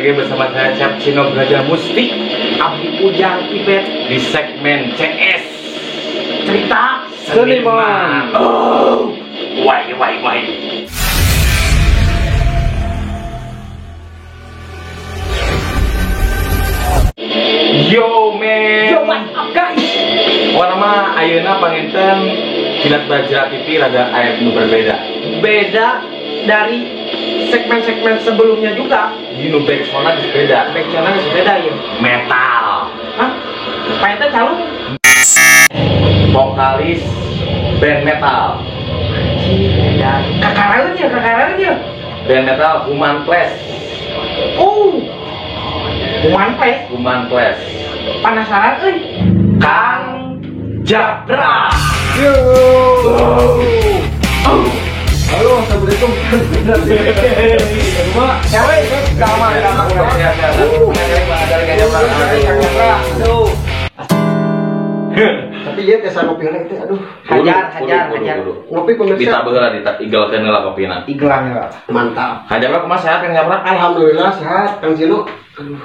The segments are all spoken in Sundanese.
lagi bersama saya Cap Cino Braja Musti Abdi Ujang Ipet di segmen CS Cerita Seniman. Oh, wai wai wai. Yo man. Yo what's up guys? Wah nama ayeuna panginten Kilat Bajra TV rada aya nu berbeda. Beda dari segmen-segmen sebelumnya juga. Di nu backsound geus beda. Backsound geus beda ya. Metal. Hah? Panginten calung vokalis band metal. Beda. Kakaraeun ya, Band metal Human Flash. Oh. Human Flash. Human Flash. Penasaran euy. Kang Japra. Yo. Oh. Halo, assalamualaikum. Rumah, cewek, drama. Aduh. Tapi ya teh ngopi heula teh, aduh. Hajar. Ngopi pemirsa. Ditabeuh lah, diigelkeun heula kopina. Igelan heula. Mantap. Kang Japra kumaha sehat Kang Japra? Alhamdulillah sehat, Kang Cino. Aduh.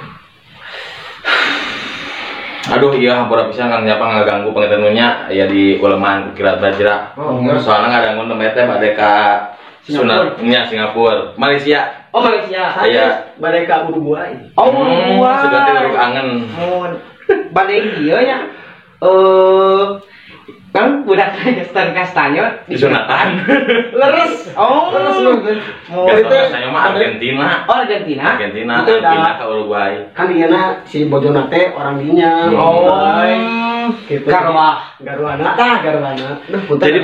Aduh iya hampura pisan Kang Japra ngaganggu panginten nya ya di uleman Kilat Bajra. Oh, soalna ngadangun nembe teh bade ka Sunatnya Singapura, Malaysia. Oh, Malaysia. Iya, bade ka Uruguay. Oh, Uruguay. Sudah teh urug angen. Mun bade ieu nya. Kan budak Gaston Castaño disunatan. Leres. Oh, leres leres. Gaston Castaño mah Argentina. Oh, Argentina. Argentina, Argentina ke Uruguay. Kan ieu si bojona teh orang dinya. Oh, gitu. Garwah. Garwana tah, garwana. Duh, punten. Jadi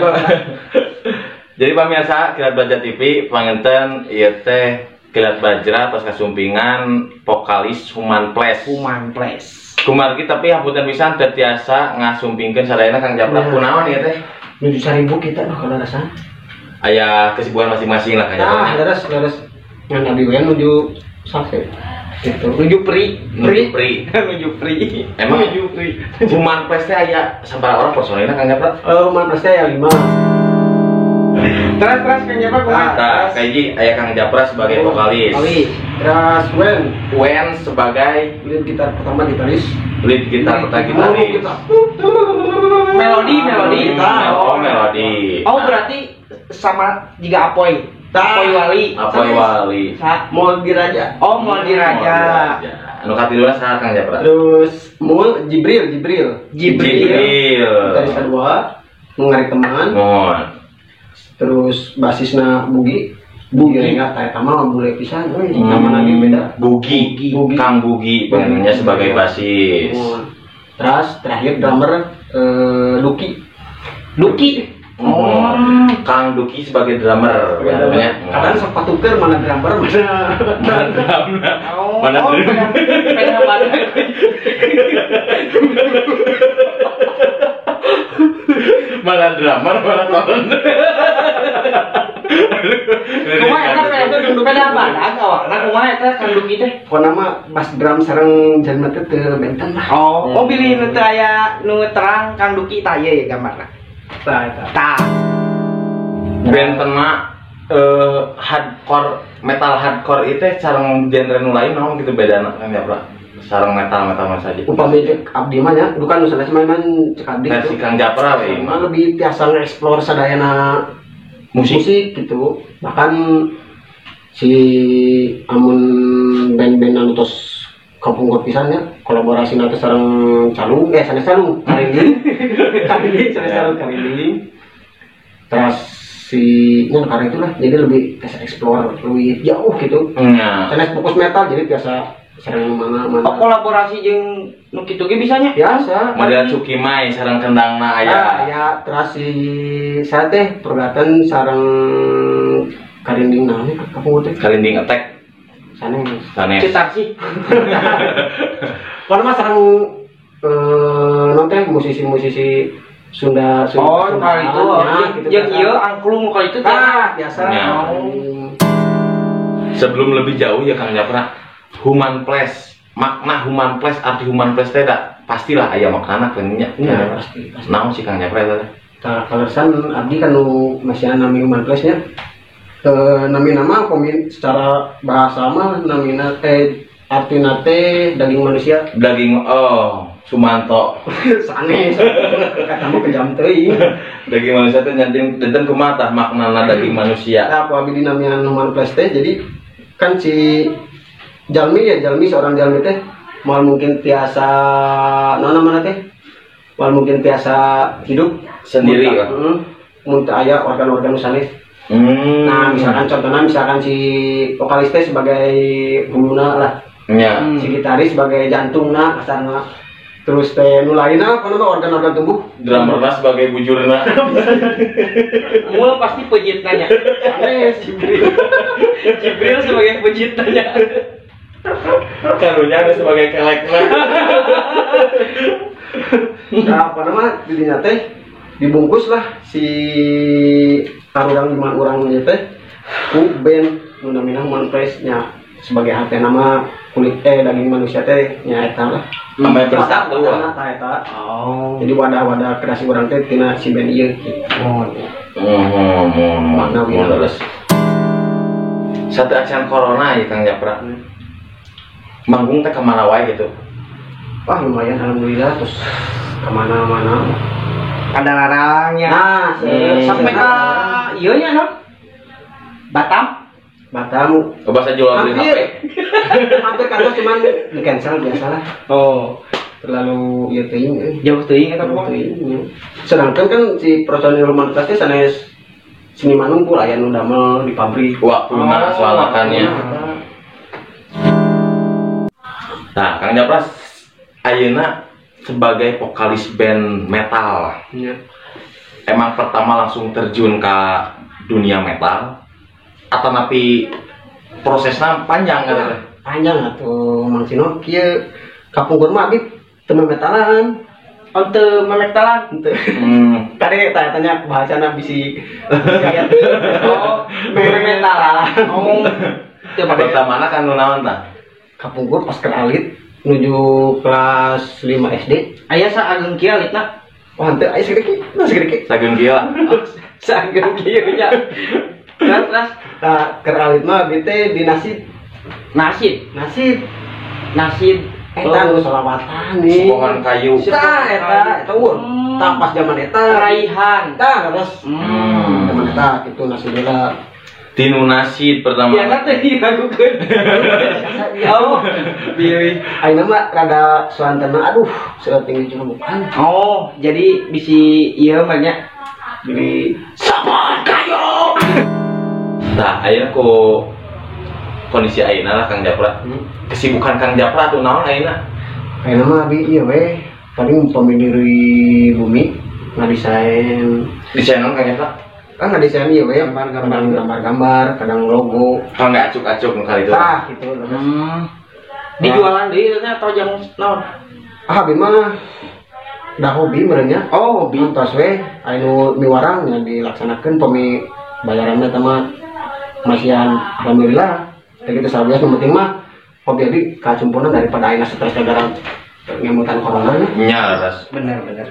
Jadi pemirsa Kilat Bajra TV panginten ieu teh Kilat Bajra pas kasumpingan vokalis Human Flash. Human Flash. Kumargi tapi hapunten pisan teu tiasa ngasumpingkeun sadayana Kang Japra kunaon ieu teh? Nuju 1000 kita duh kalarasan. Aya kesibukan masing-masing lah Kang Japra. Ah, leres. Ngan abdi we nuju sake. Gitu. Nuju pri. Nuju pri. Nuju pri. Emang nuju pri. Human Flash teh aya sabaraha orang personilna Kang Japra? Human Flash teh aya 5. Terus Kang Japra kumaha? Tah, kahiji aya Kang Japra sebagai vokalis. Terus Wen sebagai lead gitar pertama gitaris. Lead gitar pertama gitaris. Melodi. Oh, melodi. Oh, berarti sama jika Apoy. Apoy Wali. Apoy Wali. Mol Diraja. Oh, Mol Diraja. Anu katiluna saha Kang Japra? Terus Mul Jibril. Gitaris kedua, ngarik teman. Mohon. Terus basisna Bugi enggak tah eta mah bule pisan euy, namana ge beda. Bugi. Kang Bugi pengennya sebagai basis. Terus terakhir drummer Duki. Oh, Kang Duki sebagai drummer. Kadang sok patuker mana drummer mana drummer. Mana drummer. Mana drummer, mana ton. Kumaha eta beda badag awakna kumaha eta Kang Duki teh? Pokona mah bass drum sareng jalma teh teu benten lah. Oh, bilih nu teu aya nu terang Kang Duki tah ieu ya gambarna. Tah eta. Tah. Bentenna hardcore, metal hardcore itu sareng genre nu lain naon gitu bedana Kang Japra? Sareng metal-metal mah saja. Upami cek abdi mah nya, dukan nu sanes mah cek abdi. Versi Kang Japra we mah lebih tiasa nge-explore sadayana musik gitu. Bahkan si amun band-band anu tos kapungkur pisan nya kolaborasi teh sareng Calung, sanes Calung, Karinding. Karinding sanes Calung Karinding. Terus si nya karena itulah jadi lebih tiasa explore lebih jauh gitu. Sanes fokus metal jadi biasa sareng mana. Oh, kolaborasi jeung nu kitu ge bisanya? Biasa. Model Cukimai sareng kendangna aya. Aya, terus si saya teh pergatan sareng Karinding naon kapungkur teh? Karinding Attack. Sanes. Cetar sih. Pokona mah sareng non teh musisi-musisi Sunda. Oh, kali itu. Jeung ieu angklung kali itu biasa. Sebelum lebih jauh ya Kang Japra, Human Flash, makna Human Flash, arti Human Flash teh da pastilah aya maknana keun nya. Iya, pasti. Naon sih Kang Japra eta teh? Tah kaleresan abdi kan nu masih nami Human Flash nya. Nami nama komin secara bahasa mah namina teh Artina teh daging manusia. Daging oh, Sumanto. Sanes. Katamu kejam teuing. Daging manusia teh nyanting denten kumaha tah maknana daging manusia. Nah, ku abi dinamian Human Flesh teh jadi kan si jalmi ya jalmi seorang jalmi teh moal mungkin tiasa naon namana teh? Moal mungkin tiasa hidup sendiri lah. Mun teu aya organ-organ sanes. Nah, misalkan contohnya misalkan si vokalis teh sebagai huluna lah. Ya. Si gitaris sebagai jantungna kasarna. Terus teh nu lainna apa nama organ-organ tubuh? Drummerna sebagai bujurna. Mul pasti pejit nanya. Sanes Jibril. Jibril sebagai pejit nanya. Karunya ada sebagai kelekna. Nah, apa nama didinya teh dibungkus lah si tarurang di mana urang teh ku band nu namina Human Flesh nya sebagai hati nama kulit daging manusia teh nya eta lah. Namanya bersatu lah. Eta. Oh. Jadi wadah-wadah kreasi urang teh tina si band ieu gitu. Oh. Makna terus. Satu acan corona ya Kang Japra. Manggung teh kemana wae gitu. Wah lumayan alhamdulillah terus kemana-mana. Ada larangnya. Nah, sampai ke ieu nya no. Batam. Batam. Oh, bahasa jual beli HP. Hampir kantor cuman di cancel biasalah. Oh, terlalu ieu teuing. Jauh teuing eta mah. Sedangkan kan si personil Human Flesh teh sanes seniman unggul aya nu damel di pabrik. Waktuna soalna kan ya. Nah, Kang Japra ayeuna sebagai vokalis band metal. Iya. Emang pertama langsung terjun ke dunia metal atau napi prosesnya panjang kan? Panjang atuh Mang Sino kieu kapungkur mah abi teu memetalan. Oh, teu memetalan? Teu. Tadi tanya bahasana bisi aya oh, memetalan. Oh. Teu pertamana kan nu naon tah? Kapungkur pas keur alit menuju kelas 5 SD. Aya saageng kieu alitna. Wah, henteu aya sagede kieu. Nah, sagede kieu. Sageung kieu. Sageung kieu nya. Terus tah keur alit mah abi teh di nasib. Nasib. Nasib. Nasib eta nu solawatan nih. Pohon kayu. Tah eta eta eueuh. Tah pas zaman eta raihan. Tah terus. Zaman eta kitu nasib heula. Tinu nasid pertama. Ya kan teh diragukeun. Oh, bieu. Ayeuna mah rada suantana aduh, seueur tinggi bukan. Oh, jadi bisi ieu mah nya. Jadi sapon kayu. Nah, ayeuna ku kondisi ayeuna lah Kang Japra. Kesibukan Kang Japra tuh naon ayeuna? Ayeuna mah abi ieu we, paling pemidiri bumi ngadesain. Desain naon Kang Japra? Kan ngadesain ieu we, gambar-gambar, kadang logo. Kalau nggak acuk-acuk nu kali itu. Tah, gitu. Dijualan deui teh atau jang naon? Ah, abi mah dah hobi meureun nya. Oh, hobi. Tos we anu miwarang nya dilaksanakeun pemi bayaranna teh mah masihan alhamdulillah. Teh kitu sabias nu penting mah hobi abi kacumponan daripada ayeuna stres gara ngemutan corona nya. Nya leres. Bener bener.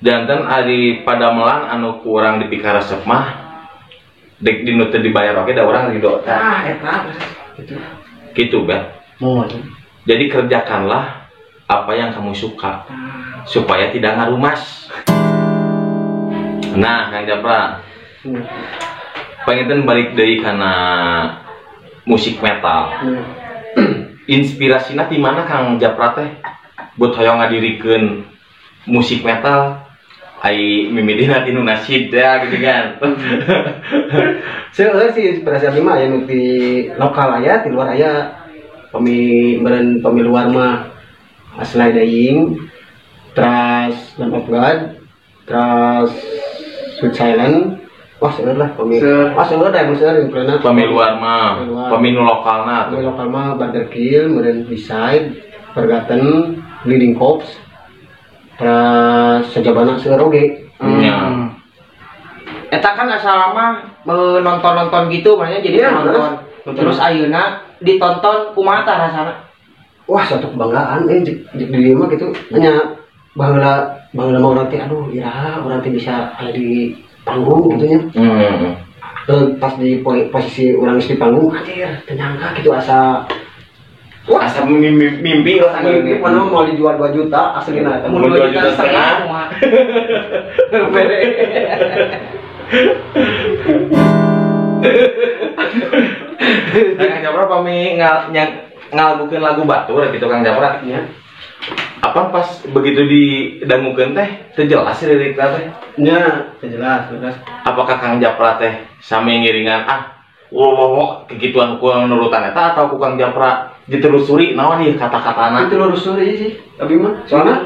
Janten ari padamelan anu kurang dipikaresep mah dek dinu teu dibayar oge da urang ridho tah. Ah eta gitu. Gitu bah. Mohon. Jadi kerjakanlah apa yang kamu suka supaya tidak ngarumas. Nah, Kang Japra. Panginten balik deui kana musik metal. Inspirasina ti mana Kang Japra teh? Buat hoyong ngadirikeun musik metal ai mimidina tinu nasid ya gitu kan. Seueur sih inspirasi abdi mah aya nu ti lokal aya, ti luar aya. Pemi meureun pemi luar mah Aslay Dying, terus Lamb of God, terus Sweet Silent. Wah seueur lah pemi. Wah seueur da emang seueur influencer. Pemi luar mah, pemi nu lokalna. Pemi lokal mah Brotherkill, meureun Beside, Forgotten, Bleeding Corpse, terus sajabana seueur oge. Nya. Eta kan asal mah nonton-nonton gitu banyak jadi ya, nonton. Terus ayeuna ditonton kumaha tah rasana? Wah, suatu kebanggaan jeung di dieu mah gitu. Nya baheula baheula mah urang teh aduh iraha urang teh bisa aya di panggung gitu nya. Pas di posisi urang geus di panggung anjir teu nyangka gitu asa Wah, Asa mimpi lah. Mimpi mana mau dijual 2 juta aslina eta. Mau 2,5 juta. Bere. Kang Japra pami ngalbukeun lagu batur gitu Kang Japra. Nya. Apa pas begitu didangukeun teh teu jelas lirikna teh? Nya, teu jelas, jelas. Apakah Kang Japra teh sami ngiringan wow kegituan ku nurutan eta atau ku Kang Japra ditelusuri naon ieu kata-katana? Ditelusuri sih, abi mah. Soalna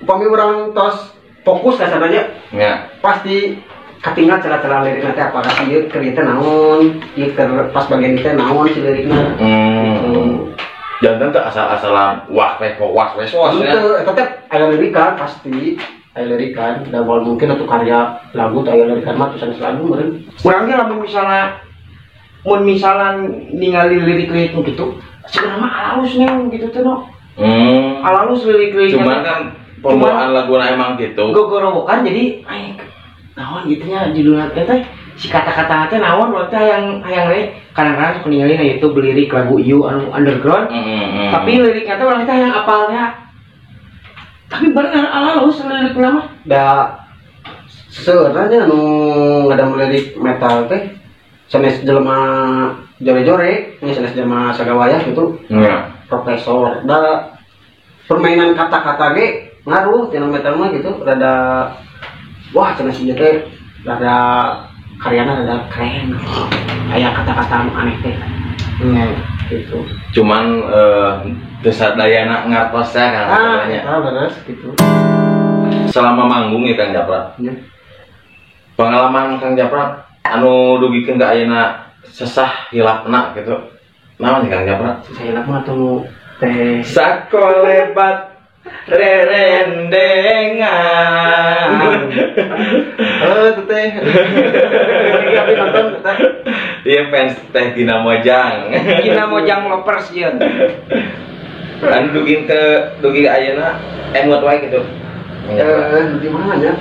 upami urang tos fokus ka sananya. Nya. Pasti katinggal celah-celah lirikna teh apakah ieu keur ieu teh naon, ieu keur pas bagian teh naon si lirikna. Gitu. Jangan teh asal-asalan wah weh wah weh wah. Henteu, eta teh aya lirikan pasti. Aya lirikan, da moal mungkin atuh karya lagu teh aya lirikan mah tulisan lagu meureun. Urang ge lamun misalna mun misalan ningali lirik-lirik nu kitu, sebenarnya mah alus nih gitu teh no. Alus lirik-liriknya. Cuman kan pembawaan laguna emang gitu. Gogorowokan jadi ai naon gitu nya judulna teh si kata-kata teh naon urang teh hayang hayang kadang-kadang sok ningali na YouTube lirik lagu ieu anu underground. Tapi liriknya teh urang teh hayang apalnya. Tapi bener alus lirikna mah. Da seueurna anu ngadam lirik metal teh sanes jelema jore-jore, nya sanes jelema sagawayah gitu. Nya. Profesor. Da permainan kata-kata ge ngaruh tina metal mah gitu, rada wah cenah si teh rada karyana rada keren. Aya kata-kata anu aneh teh. Gitu. Cuman teu sadayana ngartos teh kan katanya. Ah, beres gitu. Selama manggung ya Kang Japra. Ya. Pengalaman Kang Japra anu dugikeun ka ayeuna sesah hilapna gitu. Naon sih Kang Japra? Sesah hilapna atuh teh sakolebat rerendengan. Teh. Tapi nonton teh. Iya fans teh Gina Mojang. Gina Mojang lovers ieu. Anu dugi ke dugi ayeuna emot wae gitu. Di mana nya?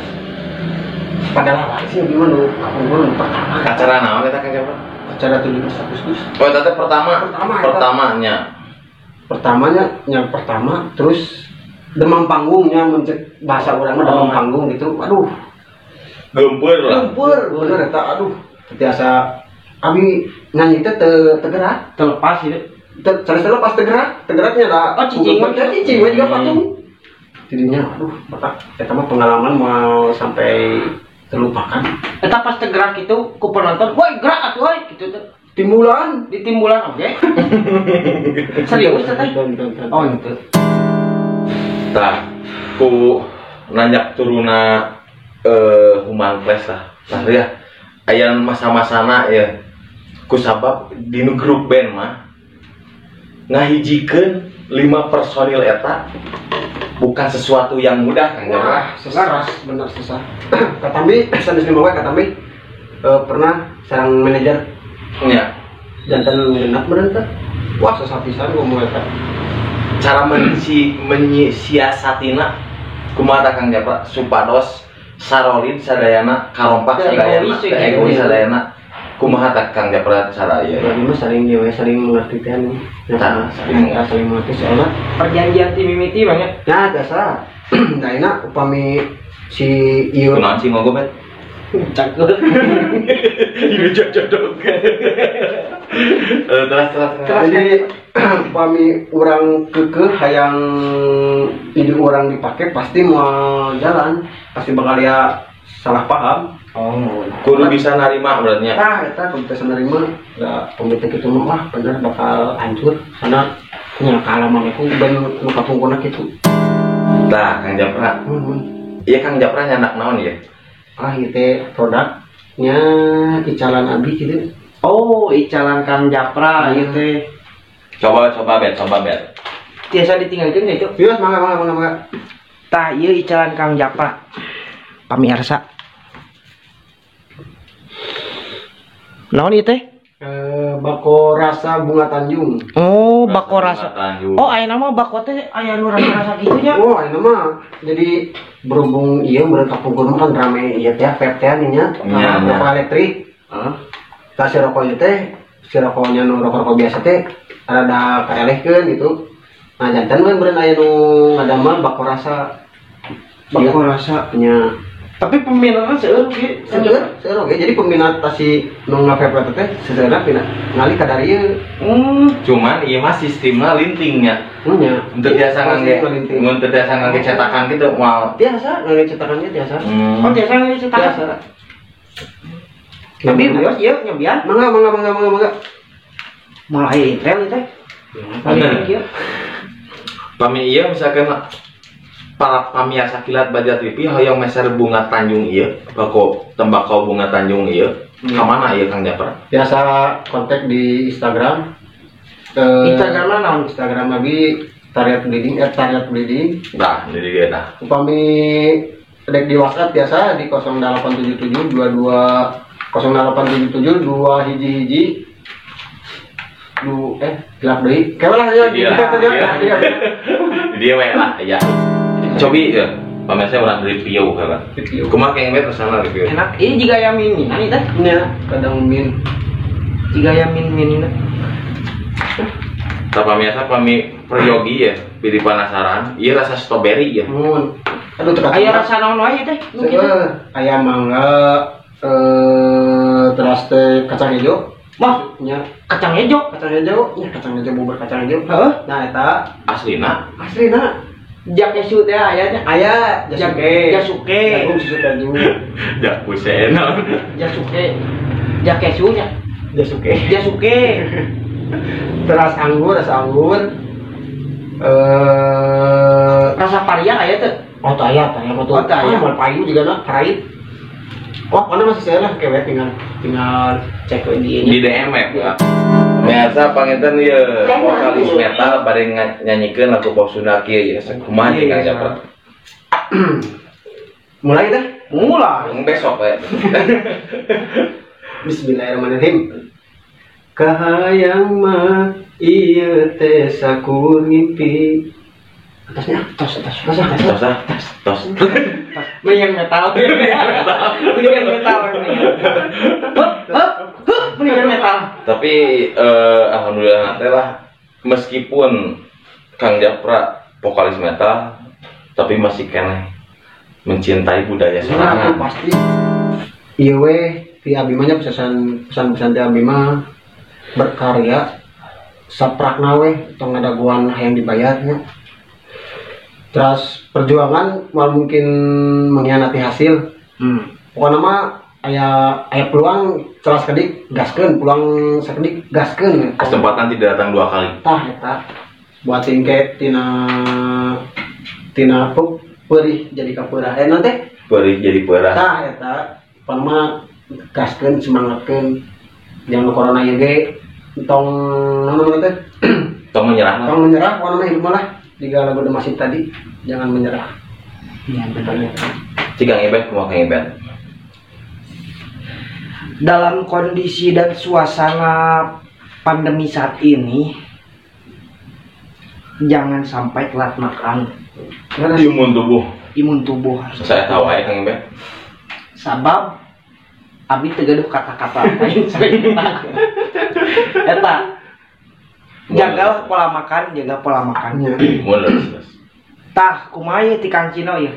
Padahal wae sih gimana nu kapan pertama. Acara naon eta Kang Japra? Acara 17 Agustus. Oh, eta teh pertama. Pertamanya. Pertamanya yang pertama terus demam panggungnya mencek bahasa orang mah demam panggung gitu. Aduh. Gempur lah. Gempur, bener eta aduh. Biasa abi nyanyi teh teu gerak, terlepas gitu. Terlepas teu geraknya da. Oh, cicing mah cicing we juga patung. Jadinya aduh, batak eta mah pengalaman mau sampai terlupakan. Eta pas tergerak itu ku penonton, "Woi, gerak atuh woi." Gitu tuh. Timbulan, ditimbulan oke. Serius teh? Oh, gitu. Tah, ku nanjak turuna Human Flash lah. Tah ya, aya masa-masana ya. Ku sabab dinu grup band mah ngahijikeun 5 personil eta bukan sesuatu yang mudah kan. Wah, susah, benar susah. Katambi, sanes lima wae katambi pernah sareng manajer. Nya. Janten genap meureun teh. Wah, susah pisan ngomong eta. Cara menyisiasatina kumaha Kang Japra supados sarolid sadayana karompak sadayana egois sadayana kumaha tah Kang Japra cara ieu. Abi mah saling ieu we saling mengerti teh anu. Nah, saling mengerti soalna perjanjian ti mimiti banyak. Nah, biasa. Nah, enak upami si ieu kunaon sih ngogo bet? Cakep. Ini jodoh. Terus. Jadi upami urang keukeuh hayang ide urang dipake pasti mau jalan, pasti bakal ya salah paham. Oh, kudu bisa narima berarti. Tah, eta kudu bisa narima. Da pemitik itu mah bener bakal hancur. Sana nya kaalaman aku ben nu kapungkurna kitu. Tah, Kang Japra. Iya Kang Japra nyandak naon ieu? Ah, ieu teh produknya icalan abi kitu. Oh, icalan Kang Japra ieu teh. Coba bet. Tiasa ditinggalkeun itu? Iya, mangga. Tah, ieu icalan Kang Japra. Pamirsa. Naon ieu teh? Bako rasa bunga Tanjung. Oh, bako rasa. Oh, aya nama bako teh aya nu rasa-rasa kitu nya. Oh, aya nama. Jadi berhubung ieu meureun kapungkur mah kan rame ieu teh vape teh nya. Rokok elektrik. Heeh. Tah si rokok ieu teh Si rokoknya nu rokok-rokok biasa teh rada kaelehkeun gitu. Nah, janten we meureun aya nu ngadamel bako rasa. Bako rasa. Nya. Tapi peminatnya seueur ge. Seueur oge. Jadi peminat si nu ngavape teh seueurna pina ngalih ka darieu. Cuman ieu mah sistemna lintingnya. Nya. Untuk biasa ngangge, mun teu biasa ngangge cetakan gitu moal. Biasa ngangge cetakannya biasa. Oh, biasa ngangge cetakan. Biasa. Tapi bios ieu nyobian. Mangga mangga mangga mangga mangga. Moal aya intel teh. Paling kieu. Pami ieu misalkan para pamiarsa Kilat Bagja TV hoyong meser bunga Tanjung ieu, bako tembakau bunga Tanjung ieu, ka mana ieu Kang Japra? Biasa kontak di Instagram. Instagram naon? Instagram abi Tariat Bleeding, @tariat bleeding. Nah, jadi dia dah. Upami dek di WhatsApp biasa di 0877 22 0877 2 hiji hiji du gelap deui. Kewe lah ya. Dia we lah ya. Cobi ya, pamirsa urang review heula. Kumaha keng bet rasana review? Enak. Ini jiga aya min-minan ieu teh. Nya, kadang min. Jiga aya min-min. Tah pamirsa pami peryogi ya, pilih penasaran, ieu rasa strawberry ya. Mun. Aduh teu aya rasa naon wae teh? Nu kitu. Aya mangga teras teh kacang hijau. Wah, nya kacang hijau, kacang hijau, nya kacang hijau bubur kacang hijau. Heeh. Nah eta aslina. Aslina. Jakesu teh aya nya. Aya jasuke. Jasuke. Jagung susu keju. Jakuse naon? Jasuke. Jakesu nya. Jasuke. Jasuke. Teras anggur, rasa anggur. Rasa paria aya teh. Oh, teu aya, paria mah tuh. Oh, teu aya. Moal payu juga na, parait. Wah, mana masih saya lah kewe tinggal cek di di DM ya. Biasa panginten ieu vokalis metal bade nyanyikeun lagu pop Sunda kieu ya. Kumaha jeung Kang Japra? Mulai dah. Mulai. Besok ya. Bismillahirrahmanirrahim. Kahayang mah ieu teh sakur ngimpi. Atasnya tos tos tos tos tos. Mendingan metal. Mendingan metal. Mendingan metal. Tapi alhamdulillah teh lah meskipun Kang Japra vokalis metal tapi masih keneh mencintai budaya sorangan. Nah, pasti. Ieu we ti abi mah nya pesan-pesan ti abi mah berkarya saprakna we tong ngadaguan hayang dibayarnya. Terus perjuangan mal mungkin mengkhianati hasil. Pokoknya mah aya peluang celah sakedik gaskeun, peluang sakedik gaskeun. Kesempatan tidak datang dua kali. Tah eta. Buat singket tina peurih jadi kapeurah. Naon teh? Peurih jadi peurah. Tah eta. Pokoknya mah gaskeun, semangatkeun. Jangan corona ieu ge tong naon teh? Tong menyerah. Tong menyerah, pokoknya mah hidup mah lah. Jika lagu The Massive tadi, jangan menyerah. Jangan menyerah. Cik Kang Ibet, kumaha Kang Ibet? Dalam kondisi dan suasana pandemi saat ini, jangan sampai telat makan. Imun tubuh. Imun tubuh. Saya tahu aja Kang Ibet. Sabab, abi teu gaduh kata-kata lain selain eta. Eta. Jagalah pola makan, jaga pola makan. Tah, kumaha ieu ti Kang Cino ieu?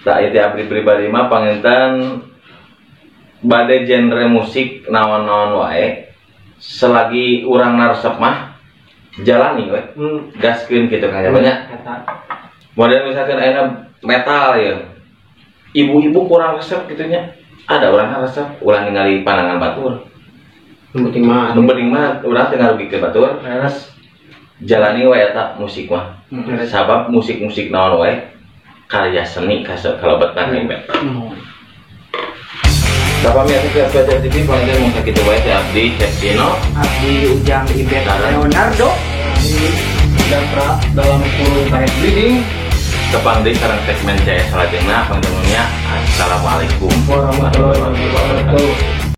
Tah ieu ti abdi pribadi mah panginten bade genre musik naon-naon wae selagi urang naresep mah jalani we. Gaskeun kitu kan nya. Model misalkan ayeuna metal ya. Ibu-ibu kurang resep kitu nya. Ada urang resep, ulah ningali pandangan batur. Nu penting mah, urang teu ngarugikeun batur. Leres. Jalani we eta musik mah. Sabab musik-musik naon wae karya seni kalebetan Kang Ibet. Tah pamirsa Kilat Bagja TV panginten mung sakitu wae teh abdi Cep Cino, abdi Ujang Ibet Leonardo, Japra dalam kurung Tariat Bleeding. Tepang deui sareng segmen CS salajengna panginten. Assalamualaikum warahmatullahi wabarakatuh.